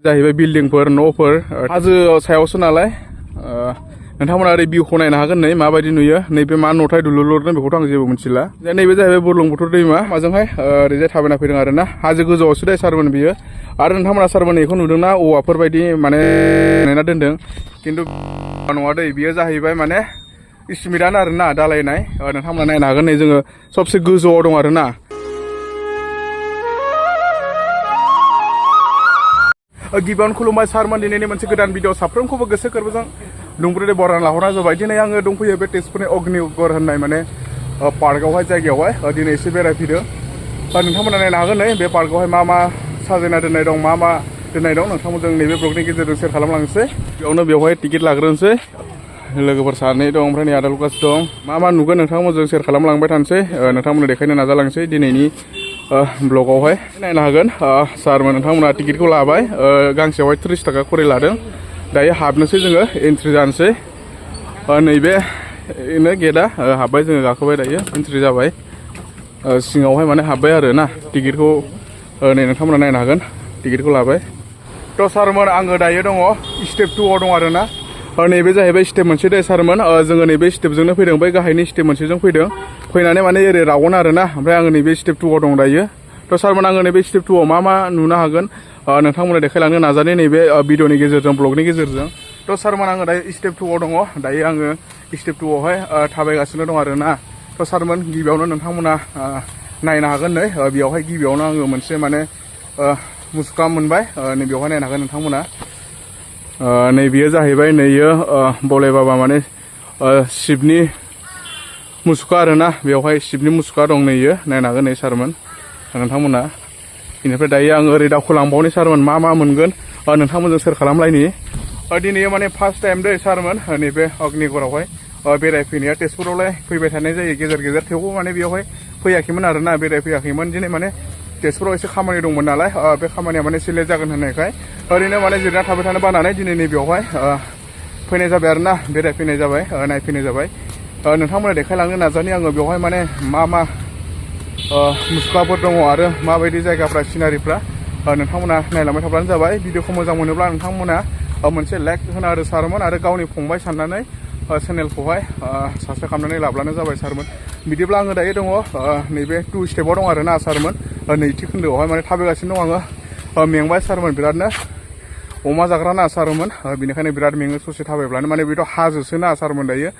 जाहैबाय बिल्डिंफोर न'फोर हाजो सायावसो नालाय नोंथांमोना ओरै भिउखौ नायनो हागोन नै माबायदि नुयो नैबे मा न'थाय दुलुरलुरनो बेखौथ' आं जेबो मिथिला दा नैबे जाहैबाय बुरलुंबुथुर दैमा माजोंहाय ओरैजाय थाबायना फैदों आरोना हाजो गोजौआवसो दै सारमोन बियो आरो नोंथांमोना सारमोन बेखौ नुदोंना औवाफोर बायदि माने बानायना दोनदों खिन्थु नङा दै बियो जाहैबाय माने इस्टिमेटआनो आरोना दालायनाय नोंथांमोना नायनो हागोन नै जोङो सबसे गोजौआव दं आरोना गिबियावनो खुलुमबाय सारमोन दिनैनि मोनसे गोदान भिडिअ साफ्रोमखौबो गोसो गोरबोजों दुंब्रुदै बरायना लाहरनाय जाबाय दिनै आङो दंफैयो बे तेजपुरनि अग्निगड़ होननाय माने पार्कआवहाय जायगायावहाय दिनै एसे बेरायफैदों नोंथांमोना नायनो हागोन नै बे पार्कआवहाय मा मा साजायना दोननाय दं मा मा दोननाय दं नोंथांमोनजों नैबे ब्लगनि गेजेरजों सेयार खालामलांसै बेयावनो बेवहाय टिकेट लाग्रोनोसै लोगोफोर सानै दं ओमफ्राय नै आदा लुकास दं मा मा नुगोन नोंथांमोनजों सेयार खालामलांबाय थानोसै नोंथांमोननो देखायनो नाजालांसै दिनैनि ब्लगावहाय नायनो हागोन सारमोन नोंथांमोना टिकेटखौ लाबाय गांसेयावहाय 30 थाखा खरि लादों दायो हाबनोसै जोङो एन्ट्रि जानोसै नैबे गेटआ हाबबाय जोङो गाखोबाय दायो एन्ट्रि जाबाय सिङावहाय माने हाबबाय आरो ना टिकेटखौ नै नोंथांमोना नायनो हागोन टिकेटखौ लाबाय थ' सारमोन आङो दायो दङ स्टेप 2आव दं आरो ना नैबे जाहैबाय स्टेप मोनसे दै सारमोन जोङो नैबे स्टेपजोंनो फैदों बै गाहायनि स्टेप मोनसेजों फैदों फैनानै माने ओरै रागन आरो ना ओमफ्राय आङो नैबे स्टेप 2आव दं दायो थ' सारमोन आङो नैबे स्टेप 2आव मा मा नुनो हागोन नोंथांमोना देखायलांनो नाजानाय नैबे भिडिअनि गेजेरजों ब्लगनि गेजेरजों थ' सारमोन आङो दायो स्टेप 2आव दङ दायो आङो स्टेप 2आवहाय थाबायगासिनो दं आरो ना थ' सारमोन गिबियावनो नोंथांमोना नायनो हागोन नै बेयावहाय गिबियावनो आङो मोनसे माने मुसुखा मोनबाय नै बेवहाय नायनो हागोन नोंथांमोना नै बेयो जाहैबाय नैयो बले बाबा माने शिबनि मुसुखा आरोना बेवहाय शिबनि मुसुखा दं नैयो नायनो हागोन नै सारमोन नोंथांमोना बेनिफ्राय दायो आङो ओरै दावखोलांबावनि सारमोन मा मा मोनगोन नोंथांमोनजों सेयार खालामलायनि दिनै माने फार्स्ट टाइम दै सारमोन नैबे अग्निगड़आवहाय बेरायफैनाया तेजपुरावलाय फैबाय थानाय जायो गेजेर गेजेर थेवबो माने बेवहाय फैयाखैमोन आरोना बेरायफैयाखैमोन दिनै माने तेजपुराव एसे खामानि दंमोन नालाय बे खामानिया माने एसे लेट जागोन होननायखाय ओरैनो माने जिरायना थाबाय थानो बानानै दिनै नैबेयावहाय फैनाय जाबाय आरोना बेरायफैनाय जाबाय नायफैनाय जाबाय नोंथांमोना देखायलांनो नाजानि आङो बेवहाय माने मा मा मुसुखाफोर दङ आरो माबायदि जायगाफ्रा सिनारिफ्रा नोंथांमोना नायलांबाय थाब्लानो जाबाय भिडिअखौ मोजां मोनोब्ला नोंथांमोना मोनसे लाइक होना आरो सारमोन आरो गावनि फंबाय साननानै चेनेलखौहाय साबस्क्राइब खालामनानै लाब्लानो जाबाय सारमोन बिदिब्ला आङो दायो दङ नैबे 2 स्टेपआव दं आरोना सारमोन नैथि खोन्दोआवहाय माने थाबायगासिनो दं आङो मेंबाय सारमोन बिरादनो अमा जाग्रा ना सारमोन बेनिखायनो बिराद मेङो ससे थाबायब्लानो माने बेथ' हाजोसो ना सारमोन दायो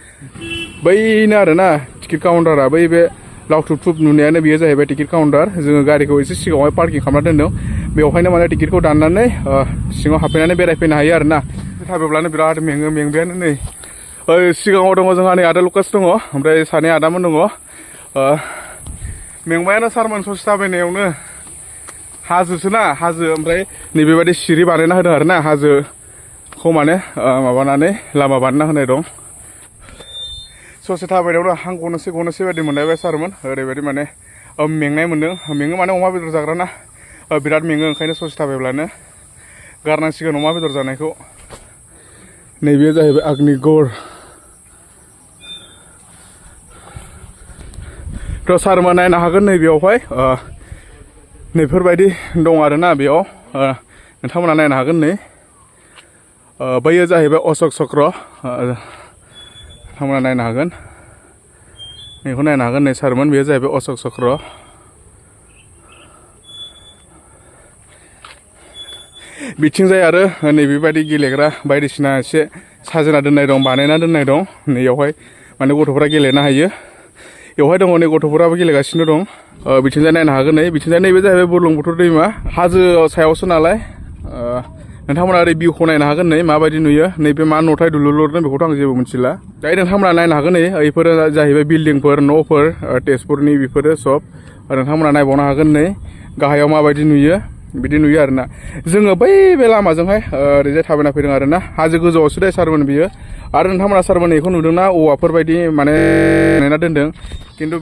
बैनो आरोना टिकेट काउन्टारा बै बे लावथुब थुब नुनायानो बेयो जाहैबाय टिकेट काउन्टार जोङो गारिखौ एसे सिगाङावहाय पार्किं खालामना दोनदों बेवहायनो माने टिकेटखौ दाननानै सिङाव हाबफैनानै बेरायफैनो हायो आरोना थाबायब्लानो बिराद मेंबायानो नै सिगाङाव दङ जोंहा नै आदा लुकास दङ ओमफ्राय सानै आदामोन दङ मेंबायानो सारमोन ससे थाबायनायावनो हाजोसो ना हाजो ओमफ्राय नैबेबायदि सिरि बानायना होदों आरोना हाजोखौ माने माबानानै लामा बानायना होनाय दं ससे थाबायनायावनो हां गनोसै बायदि मोनलायबाय सारमोन ओरैबायदि माने मेंनाय मोन्दों मेङो माने अमा बेदर जाग्राना बिराद मेङो ओंखायनो ससे थाबायब्लानो गारनांसिगोन अमा बेदर जानायखौ नैबेयो जाहैबाय अग्निगड़ थ' सारमोन नायनो हागोन नैबेयावहाय नैफोरबायदि दं आरोना बेयाव नोंथांमोना नायनो हागोन नै बैयो जाहैबाय अशक चक्र नोंथांमोना नायनो हागोन बेखौ नायनो हागोन नै सारमोन बेयो जाहैबाय अशक चक्र बिथिंजाय आरो नैबेबायदि गेलेग्रा बायदिसिना एसे साजायना दोननाय दं बानायना दोननाय दं नैयावहाय माने गथ'फोरा गेलेनो हायो बेवहाय दङ नै गथ'फोराबो गेलेगासिनो दं बिथिंजाय नायनो हागोन नै बिथिंजाय नैबे जाहैबाय बुरलुंबुथुर दैमा हाजो सायावसो नालाय नोंथांमोना ओरै भिउखौ नायनो हागोन नै माबायदि नुयो नैबे मा न'थाय दुलुरलुरनो बेखौथ' आं जेबो मिथिला दायो नोंथांमोना नायनो हागोन नै बेफोरो जाहैबाय बिल्डिंफोर न'फोर तेजपुरनि बेफोरो सब नोंथांमोना नायबावनो हागोन नै गाहायाव माबायदि नुयो बिदि नुयो आरोना जोङो बै बे लामाजोंहाय ओरैजाय थाबायना फैदों आरोना हाजो गोजौआवसो दै सारमोन बियो आरो नोंथांमोना सारमोन बेखौ नुदोंना औवाफोर बायदि माने बानायना दोनदों खिन्थु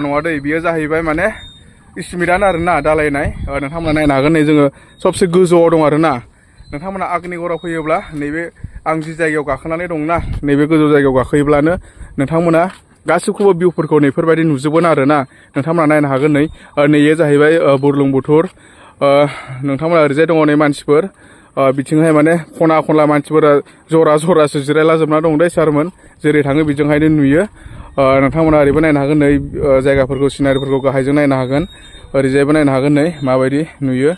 नङा दै बियो जाहैबाय माने इस्टिमेटआनो आरोना दालायनाय नोंथांमोना नायनो हागोन नै जोङो सबसे गोजौआव दं आरोना नोंथांमोना अग्निगड़आव फैयोब्ला नैबे आं जि जायगायाव गाखोनानै दंना नैबे गोजौ जायगायाव गाखोयोब्लानो नोंथांमोना गासैखौबो भिउफोरखौ नैफोरबायदि नुजोबगोन आरोना नोंथांमोना नायनो हागोन नै नैयो जाहैबाय बुरलुंबुथुर नोंथांमोना ओरैजाय दङ नै मानसिफोर बिथिंहाय माने खना खनला मानसिफोरा जरा जरासो जिरायलाजोबना दं दै सारमोन जेरै थाङो बिजोंहायनो नुयो नोंथांमोना ओरैबो नायनो हागोन नै जायगाफोरखौ सिनारिफोरखौ गाहायजों नायनो हागोन ओरैजायबो नायनो हागोन नै माबायदि नुयो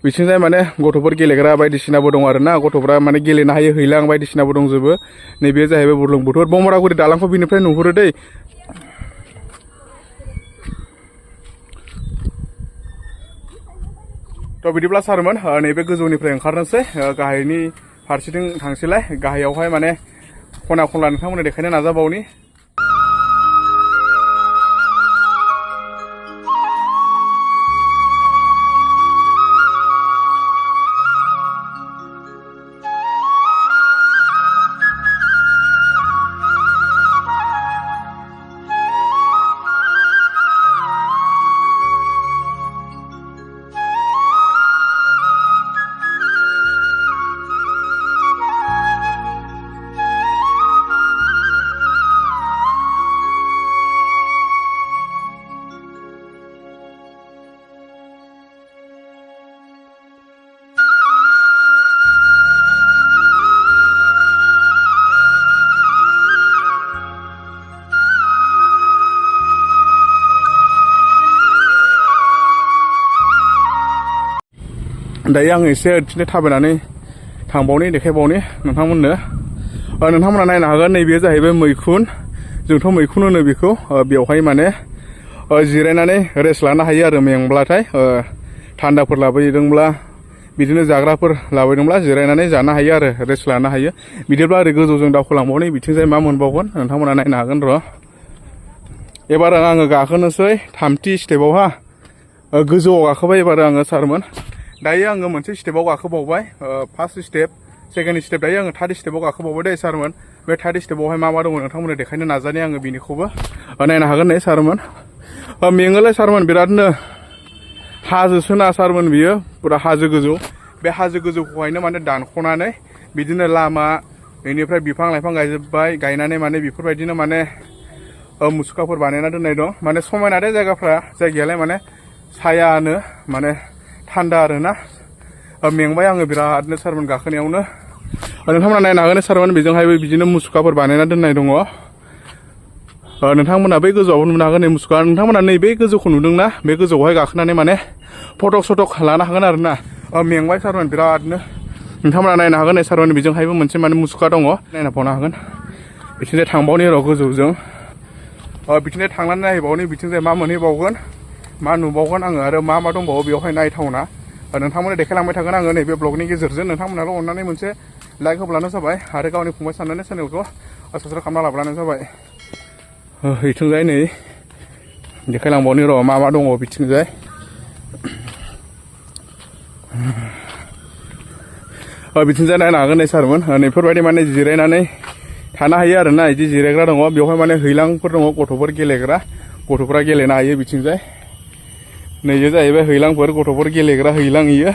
बिथिंजाय माने गथ'फोर गेलेग्रा बायदिसिनाबो दं आरोना गथ'फ्रा माने गेलेनो हायो हैलां बायदिसिनाबो दंजोबो नैबे जाहैबाय बुरलुंबुथुर बमरागुरि दालांखौ बिनिफ्राय नुहुरो दै थ' बिदिब्ला सारमोन नैबे गोजौनिफ्राय ओंखारनोसै गाहायनि फारसेथिं थांसैलाय गाहायावहाय माने खना खनला नोंथांमोननो देखायनो नाजाबावनि दायो आं एसे ओरैनो थाबायनानै थांबावनि देखायबावनि नोंथांमोननो नोंथांमोना नायनो हागोन नैबे जाहैबाय मैखुन जोंथ' मैखुन होनो बेखौ बेवहाय माने जिरायनानै रेस्ट लानो हायो आरो मेंब्लाथाय थान्दाफोर लाबोदोंब्ला बिदिनो जाग्राफोर लाबोदोंब्ला जिरायनानै जानो हायो आरो रेस्ट लानो हायो बिदिब्ला ओरै गोजौजों दावखोलांबावनि बिथिंजाय मा मोनबावगोन नोंथांमोना नायनो हागोन र' एबार आङो गाखोनोसै थामथि स्टेपआवहा गोजौआव गाखोबाय एबार आङो सारमोन दायो आङो मोनसे स्टेपआव गाखोबावबाय फार्स्ट स्टेप सेकेन्ड स्टेप दायो आङो थार्ड स्टेपआव गाखोबावबाय दे सारमोन बे थार्ड स्टेपआवहाय मा दङ नोंथांमोननो देखायनो नाजानि आङो बिनिखौबो नायनो हागोन नै सारमोन मेङोलाय सारमोन बिरादनो हाजोसोना सारमोन बियो पुरा हाजो गोजौ बे हाजो गोजौखौहायनो माने दानख'नानै बिदिनो लामा बेनिफ्राय बिफां लाइफां गायजोब्बाय गायनानै माने बेफोरबायदिनो माने मुसुखाफोर बानायना दोननाय दं माने समायना दे जायगायालाय माने सायानो माने थान्दा आरोना मेंबाय आङो बिरादनो सारमोन गाखोनायावनो नोंथांमोना नायनो हागोन सारमोन बेजोंहायबो बिदिनो मुसुखाफोर बानायना दोननाय दङ नोंथांमोना बै गोजौआवबो नुनो हागोन नै मुसुखा नोंथांमोना नैबे गोजौखौ नुदोंना बे गोजौआवहाय गाखोनानै माने फटक सटक लानो हागोन आरोना मेंबाय सारमोन बिरादनो नोंथांमोना नायनो हागोन नै सारमोन बेजोंहायबो मोनसे माने मुसुखा दङ नायना बावनो हागोन बिथिंजाय थांबावनि र' गोजौजों बिथिंजाय थांनानै नायहैबावनि बिथिंजाय मा मोनहैबावगोन मा नुबावगोन आङो आरो मा दंबावो बेवहाय नायथावना नोंथांमोननो देखायलांबाय थागोन आङो नैबे ब्लगनि गेजेरजों नोंथांमोनाल' अननानै मोनसे लाइक होब्लानो जाबाय आरो गावनि फंबाय साननानै चेनेलखौ साबस्क्राइब खालामना लाब्लानो जाबाय बिथिंजाय नै देखायलांबावनि र' मा दङ बिथिंजाय बिथिंजाय नायनो हागोन नै सारमोन नैफोरबायदि माने जिरायनानै थानो हायो आरोना बिदि जिरायग्रा दङ बेवहाय माने हैलांफोर दङ गथ'फोर गेलेग्रा गथ'फ्रा गेलेनो हायो बिथिंजाय नैबे जाहैबाय हैलांफोर गथ'फोर गेलेग्रा हैलां इयो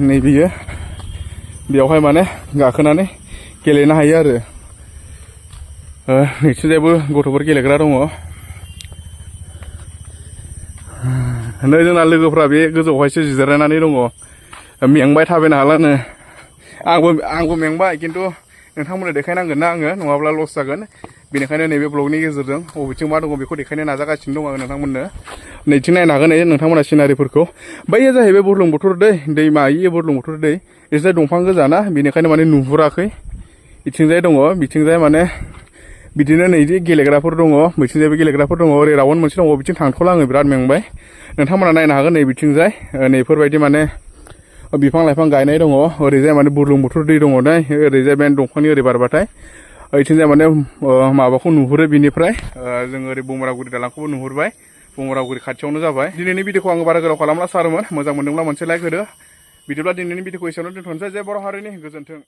नैबेयो बेवहाय माने गाखोनानै गेलेनो हायो आरो नैथिंजायबो गथ'फोर गेलेग्रा दङ नै जोंना लोगोफ्रा बे गोजौआवहायसो जिरायनानै दङ मेंबाय थाबायनो हालानो आंबो मेंबाय खिन्थु नोंथांमोननो देखायनांगोन ना आङो नङाब्ला लस जागोन बेनिखायनो नैबे ब्लगनि गेजेरजों बबेथिं मा दङ बेखौ देखायनो नाजागासिनो दं आङो नोंथांमोननो नैथिं नायनो हागोन नोंथांमोना सिनारिफोरखौ बैयो जाहैबाय बुरलुंबुथुर दैमा इयो बुरलुंबुथुर दै एसे दंफां गोजाना बेनिखायनो माने नुहुराखै बिथिंजाय दङ बिथिंजाय माने बिदिनो नैदि गेलेग्राफोर दङ बैथिंजायबो गेलेग्राफोर दङ ओरै राउन्ड मोनसे दङ बिथिं थांथ'ला आङो बिराद मेंबाय नोंथांमोना नायनो हागोन नै बिथिंजाय नैफोरबायदि माने बिफां लाइफां गायनाय दङ ओरैजाय माने बुरलुंबुथुर दै दङ नै ओरैजाय बे दंफांनि ओरै बारबाथाय ओइथिंजाय माने माबाखौ नुहुरो बिनिफ्राय जोङो ओरै बमरागुरि दालांखौबो नुहुरबाय बमरागुरि खाथियावनो जाबाय दिनैनि भिडिअखौ आङो बारा गोलाव खालामला सारमोन मोजां मोनदोंब्ला मोनसे लाइक होदो बिदिब्ला दिनैनि भिडिअखौ एसेयावनो दोनथ'नोसै जे बर' हारिनि गोजोन्थों।